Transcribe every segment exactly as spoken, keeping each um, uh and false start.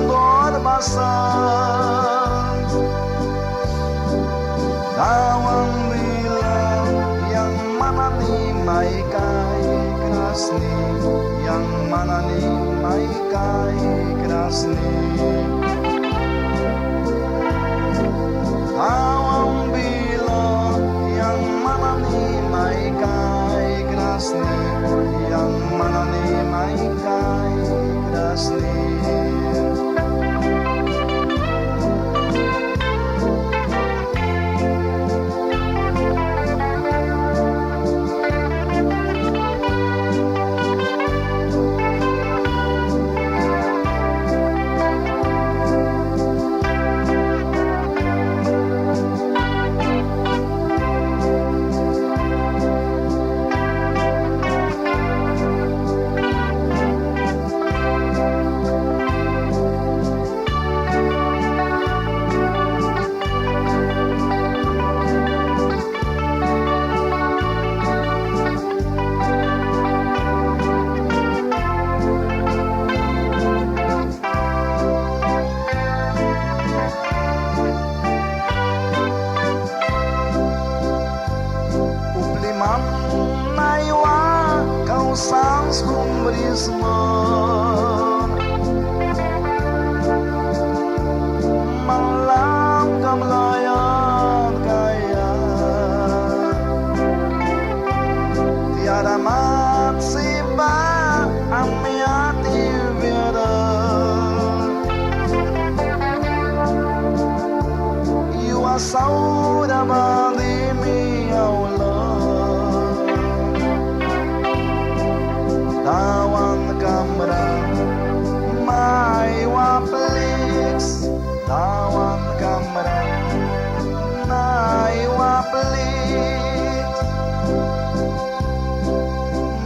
Dor ba sa. Dawan bila yang man nani mai kaikras ni, yang man nani mai kaikras ni. Dawan bila yang man nani mai kaikras ni, yang man nani mai kaikras ni. Upla man naiwa kau sans kum brisma. Man lamkam layan kaia. Tiara man siba amia tibiara. Yua saura ba dimi aula. Dawan kamra maiwa pliks. Dawan kamra maiwa pliks.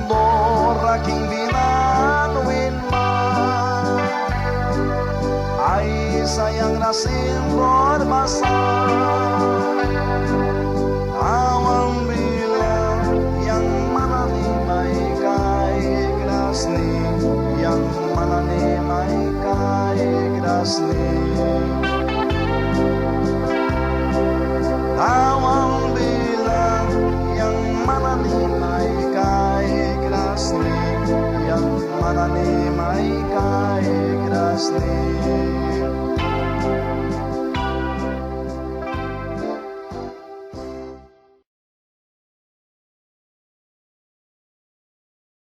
Dora king binan win ma. Ai sayang ra sin dor ba sa.